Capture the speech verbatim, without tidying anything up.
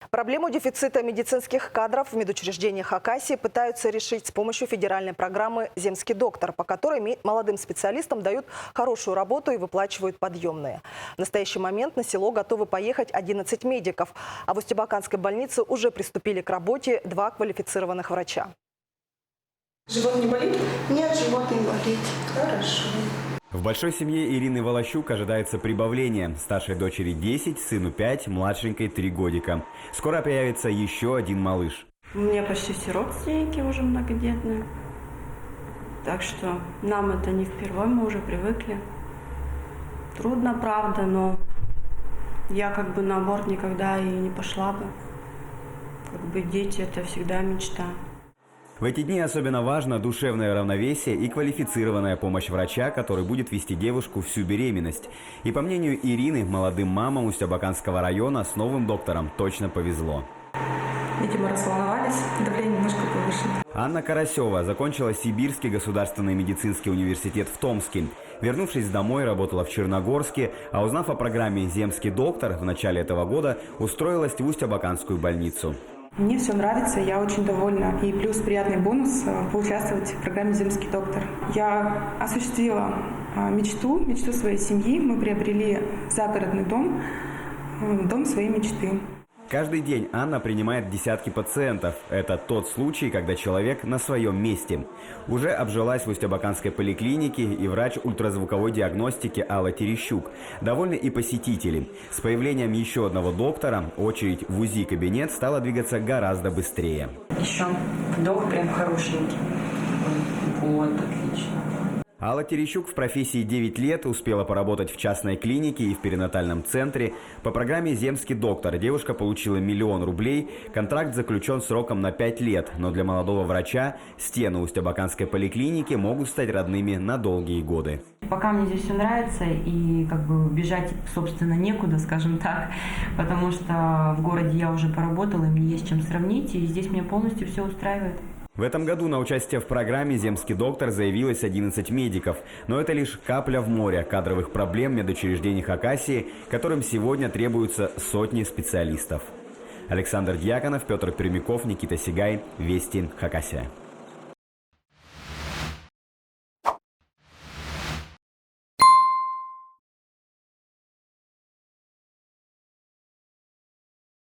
Проблему дефицита медицинских кадров в медучреждениях Хакасии пытаются решить с помощью федеральной программы «Земский доктор», по которой ми-, молодым специалистам дают хорошую работу и выплачивают подъёмные. В настоящий момент на село готовы поехать одиннадцать медиков, а в Усть-Абаканской больнице уже приступили к работе два квалифицированных врача. Живот не болит? Нет, живот не болит. Хорошо. В большой семье Ирины Волощук ожидается прибавление. Старшей дочери десять, сыну пять, младшенькой три годика. Скоро появится ещё один малыш. У меня почти все родственники уже многодетные. Так что нам это не впервой, мы уже привыкли. Трудно, правда, но я как бы на аборт никогда и не пошла бы. Как бы дети — это всегда мечта. В эти дни особенно важно душевное равновесие и квалифицированная помощь врача, который будет вести девушку всю беременность. И по мнению Ирины, молодым мамам Усть-Абаканского района с новым доктором точно повезло. Видимо, разволновались, давление немножко повышено. Анна Карасева закончила Сибирский государственный медицинский университет в Томске. Вернувшись домой, работала в Черногорске, а узнав о программе «Земский доктор», в начале этого года устроилась в Усть-Абаканскую больницу. Мне всё нравится, я очень довольна. И плюс приятный бонус, э, поучаствовать в программе «Земский доктор». Я осуществила, а, мечту, мечту своей семьи. Мы приобрели загородный дом, э, дом своей мечты. Каждый день Анна принимает десятки пациентов. Это тот случай, когда человек на своём месте. Уже обжилась в Усть-Абаканской поликлинике и врач ультразвуковой диагностики Алла Терещук. Довольны и посетители. С появлением ещё одного доктора очередь в УЗИ-кабинет стала двигаться гораздо быстрее. Ещё вдох прям хорошенький. Вот, отлично. Алла Терещук в профессии девять лет, успела поработать в частной клинике и в перинатальном центре. По программе «Земский доктор» девушка получила миллион рублей. Контракт заключён сроком на пять лет, но для молодого врача стены Усть-Абаканской поликлиники могут стать родными на долгие годы. Пока мне здесь всё нравится, и как бы бежать, собственно, некуда, скажем так, потому что в городе я уже поработала, и мне есть чем сравнить, и здесь меня полностью всё устраивает. В этом году на участие в программе «Земский доктор» заявилось одиннадцать медиков, но это лишь капля в море кадровых проблем медучреждений Хакасии, которым сегодня требуются сотни специалистов. Александр Дьяконов, Пётр Пермяков, Никита Сигай, Вести, Хакасия.